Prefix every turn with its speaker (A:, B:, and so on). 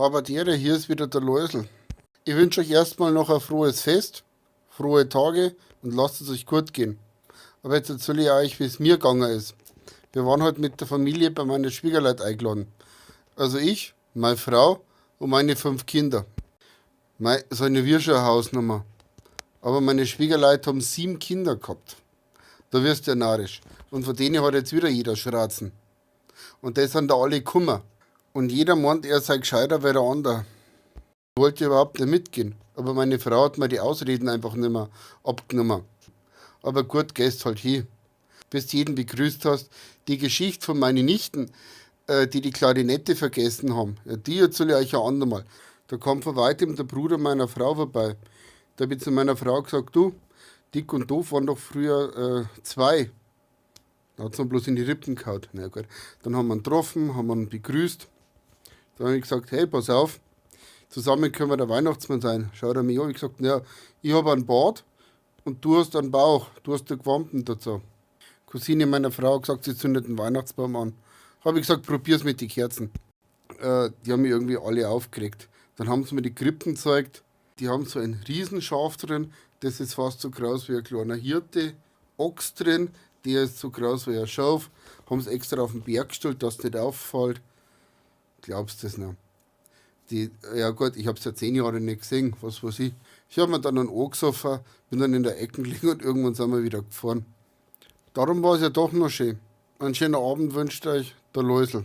A: Habadere, hier ist wieder der Loisl. Ich wünsche euch erstmal noch ein frohes Fest, frohe Tage und lasst es euch gut gehen. Aber jetzt erzähle ich euch, wie es mir gegangen ist. Wir waren heute mit der Familie bei meinen Schwiegerleut eingeladen. Also ich, meine Frau und meine 5 Kinder. Mei, so eine wir schon eine Hausnummer. Aber meine Schwiegerleute haben 7 Kinder gehabt. Da wirst du ja narrisch. Und von denen hat jetzt wieder jeder Schratzen. Und das sind da alle gekommen. Und jeder meint, er sei gescheiter wie der andere. Ich wollte überhaupt nicht mitgehen. Aber meine Frau hat mir die Ausreden einfach nicht mehr abgenommen. Aber gut, gehst halt hin. Bis du jeden begrüßt hast. Die Geschichte von meinen Nichten, die die Klarinette vergessen haben, ja, die erzähle ich euch ein andermal. Da kam von weitem der Bruder meiner Frau vorbei. Da hab ich zu meiner Frau gesagt, du, dick und doof waren doch früher 2. Da hat's mir bloß in die Rippen gehauen. Na gut. Dann haben wir ihn getroffen, haben ihn begrüßt. Dann hab ich gesagt, hey, pass auf, zusammen können wir der Weihnachtsmann sein. Schaut er mich an, ich gesagt, naja, ich hab einen Bart und du hast einen Bauch, du hast die Quampen dazu. Cousine meiner Frau hat gesagt, sie zündet einen Weihnachtsbaum an. Hab ich gesagt, probier's mit den Kerzen. Die haben mich irgendwie alle aufgeregt. Dann haben sie mir die Krippen gezeigt. Die haben so ein Riesenschaf drin, das ist fast so groß wie ein kleiner Hirte. Ochs drin, der ist so groß wie ein Schaf. Haben sie extra auf den Berg gestellt, dass es nicht auffällt. Glaubst du das noch? Die, ja gut, ich hab's ja 10 Jahre nicht gesehen, was weiß ich. Ich hab mir dann einen angesoffen, bin dann in der Ecke gelegen und irgendwann sind wir wieder gefahren. Darum war's ja doch noch schön. Einen schönen Abend wünscht euch der Loisl.